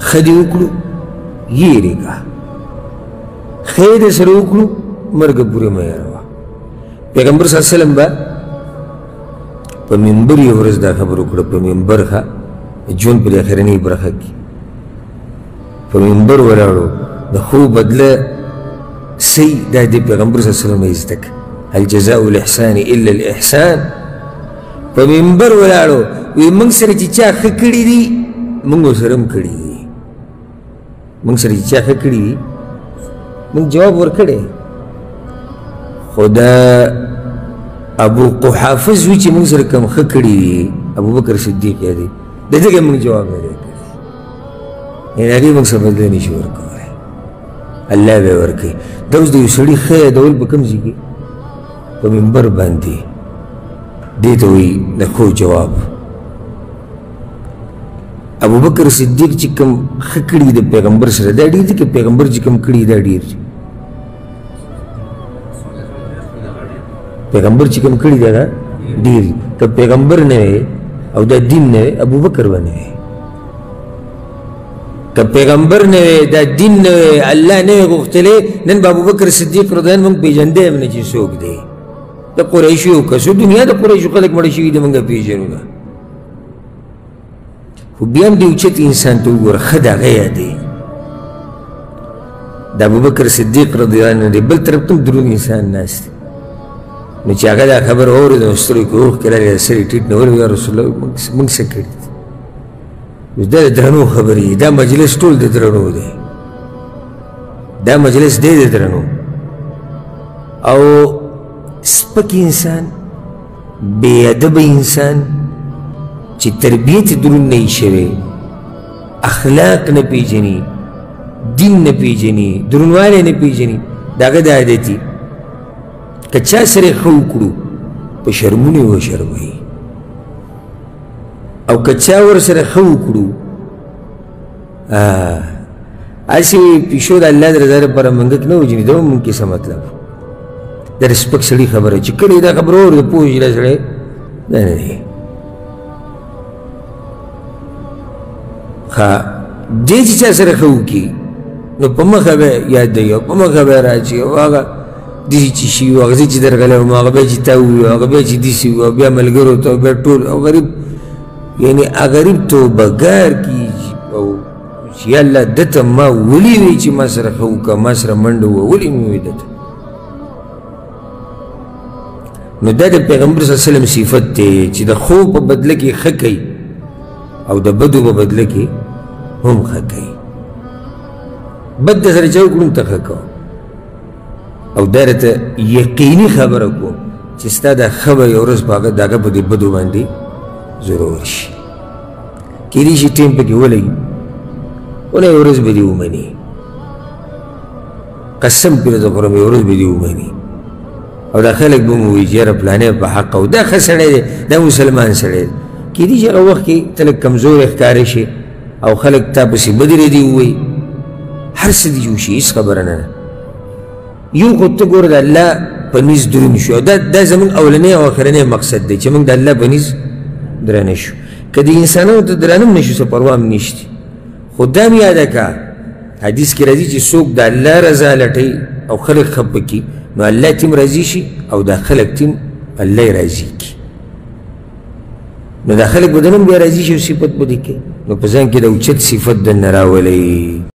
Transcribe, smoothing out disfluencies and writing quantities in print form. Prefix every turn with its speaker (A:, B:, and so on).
A: ښه دې وکړو یېرېږه، ښه یې در سره وکړو مرګه پورې مه یاروه. پیغمبر صلی الله علیه وسلم به په منبر یو ورځ دا خبره وکړه، په منبر ښه ژوند په دې اخرنۍ برخه کې په منبر ولاړو، د ښو بدله سی دا د پیغمبر صلی الله علیه وسلم یې زده کړه، هل جزاء الاحسان الا الاحسان. په منبر ولاړو وی موږ سره چې چا ښه کړي دي موږ ورسره هم کړي دي، موږ سره چې چا ښه کړي دي موږ جواب ورکړی. خو دا ابو قحافه زوی چې موږ سره کوم ښه کړي دي، ابوبکر صدیق یې دی، د دغه موږ جواب نه دی کړی، یعنې هغې موږ سره بدله نه شي ورکولی، الله به یې ورکوي. دا اوس د یو سړي ښه یادول په کوم ځای کې؟ په منبر باندې. دې ته وایي د ښو جواب. ابوبکر صدیق چې کوم ښه کړي د پیغمبر سره دا ډېر دي که پیغمبر چې کوم کړي دا ډېر دي؟ پیغمبر چې کوم کړي دا ډېر دي. که پیغمبر نه وي او دا دین نه وي ابوبکر به نه وي، که پیغمبر نه وي دا دین نه وي الله نه وي غوښتلی، نن به ابوبکر صدیق رضی الله عنه موږ پېژندی هم نه چې څوک دی. د قریشو یو کس و، دنیا د قریشو خلک مړه شوي دي، موږ پېژنو نه. خو بیا هم د اوچت انسان ته وګوره، ښه د هغه یادوي. د ابوبکر صدیق رضی الله عنه دی، بل طرف ته هم دروند انسان ناست دی. نو چې هغه دا خبره واورېده نو سترګو کې اوښکې راغلې، سر یې ټیټ نیولی، یا رسول الله موږ څه کړي دي؟ اوس دا د درنو خبرې دي، دا مجلس ټول د درنو دی، دا مجلس دی د درنو. او سپک انسان، بې ادبه انسان چې تربیت یې دروند نه وي شوی، اخلاق نه پېژني، دین نه پېژني، درونوالی نه پېژني، د هغه د عادتي که چا سره ښه وکړو په شرمونو یې وشرموي، او که چا ورسره ښه وکړو هسې پیشو د الله د رضا لپاره منګک نه وژني. دا هم مونږ کې څه مطلب؟ دا د سپک سړي خبره چې کله یې دا خبره واورېده پوه شي دا سړی دا نه دی. ښه دی چې چا سره ښه وکړي نو په مخه به یادوي او په مخه به راچي، او هغه داسې چې شي او هغه زه چې درغلی وم، هغه بیا چې تا وویل، هغه بیا چې داسې وو، او بیا ملګرو ته، او بیا ټول، او غریب یعنې هغه غریب توبهګار کېږي او چې یا الله ده ته ما ولې وی چې ما سره ښه وکړه، ما سره منډه ووهه، ولې مې وویل ده ته؟ نو دا د پیغمبر صلی الله علیه وسلم صفت دی چې د ښو په بدله کې ښه کوي او د بدو په بدله کې هم ښه کوي. بد د سره چا وکړو ته ښه کوه، او دا راته یقیني خبره کوم چې ستا دا ښه به یو ورځ په هغه د هغه په دې بدو باندې ضرور شي. کېدای شي ټایم پکې ولګي، خو نه یو ورځ به دې ومني، قسم پرې درته خورم یو ورځ به دې ومني. او دا خلک به مو وایي چې یاره پلانی په حق او دا ښه سړی دی، دا مسلمان سړی دی. کېدای شي هغه وخت کې ته لږ کمزوری ښکاره شي او خلک تا پسې بدې ردې ووایي، هر څه دې جوړ شي، هېڅ خبره نه ده. یو خو ته ګوره د الله په نیز دروند شو، او دا زموږ اولنی او اخرنی مقصد دی چې موږ د الله په نیز درانه شو. که د انسانانو ته درانه هم نه شو څه پروا هم نشته، خو دا هم یاده کړه حدیث کې راځي چې څوک د الله رضا لټوي او خلک خفه کړي نو الله تیم راضي شي او دا خلک تیم الله یې راضي کړي. نو دا خلک به د نن بیا راضي شي او صفت به دې کوي. نو په ځان کې د اوچت صفت دننه راولئ.